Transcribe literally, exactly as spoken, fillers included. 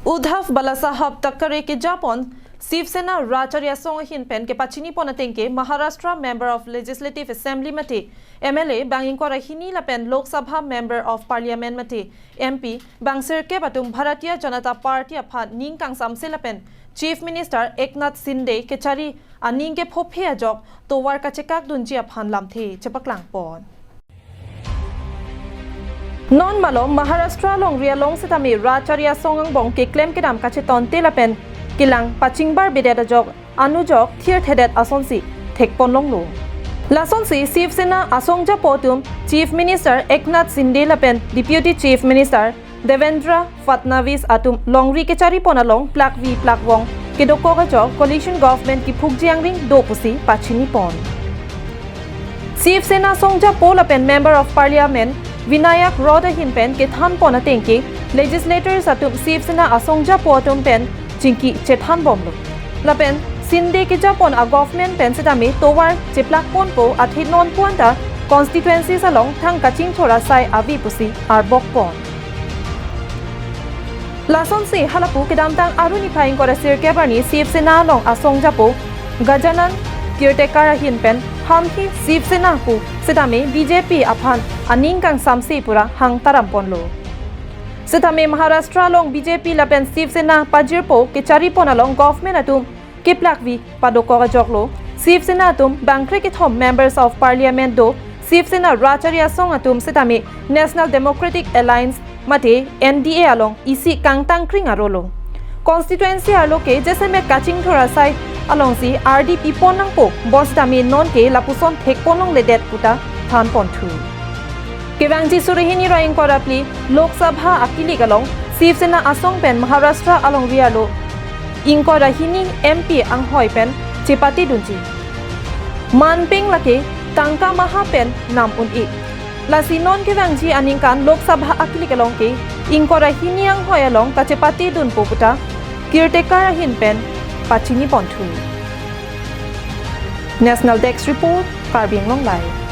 Uddhav Balasaheb Thackeray kejapon Shiv Sena Raj Ari Asong ahin pen kepachini pon atengke Maharashtra Member of Legislative Assembly mate M L A bang ingkoi ra hini lapen Lok Sabha Member of Parliament mate M P bang sirkep atum Bharatiya Janata Party aphan ning kangsamse lapen Chief Minister Eknath Shinde kechari aning kephophe ajok tovar kachekak dunji aphan lamthe chepaklang pon. Non malom Maharashtra longri along setame Raj Ari Asong angbong keklem kedam kachetonte lapen kelang pachingbar bedet ajok anujok thirthedet asonsi thekpon longlo. Lasonsi Shiv Sena asong japo atum Chief Minister Eknath Shinde lapen Deputy Chief Minister Devendra Fadnavis atum longri kechari pon along plakvi plakvong kedokok ajok coalition government kiphukji angring do pusi pachini pon. Shiv Sena asong japo lapen Member of Parliament Vinayak Raut ahin pen kethan pon atengke legislators atum Shiv Sena asong japo atum pen chingki chethan bomlo. Lapen Shinde kejapon a government pen setame tovar cheplak ponpo athe non puanta constituencies along thang kachingthur asai ave pusi arbok pon. Lasonsi halapu kedamtang Aru niphai ingkoi ra sirkep arni Shiv Sena along asong japo Gajanan Kirtekar ahin pen hamhi Shiv Sena pu setame B J P aphan aning kangsamse pura hang taram ponlo. Setame Maharashtra along B J P lapen Shiv Sena pajirpo kechari pon along government atum keplakvi padokok ajoklo. Shiv Sena atum bangkre kethom members of parliament do. Shiv Sena Raj Ari Asong atum setame National Democratic Alliance mate N D A along isi kangtang kring arolo. Constituency arlo ke jasemet kachingthur asai alongsi ardi pipon nangpo, bonsitame non ke lapuson thekpon longledet puta than ponthu. Kevangji suri hini ra ingkoi ra phli Lok Sabha akilik along Shiv Sena asong pen Maharashtra alongri arlo ingkoi ra hini M P anghoi pen chepate dunji. Manpeng lake tangka maha pen nam un-e. Lasi non kevangji aningkan Lok Sabha akilik along ke ingkoi ra hini anghoi along kachepate dunpo puta Kirtekar ahin pen pachini ponthu. National Desk Report, Karbi Anglong Live.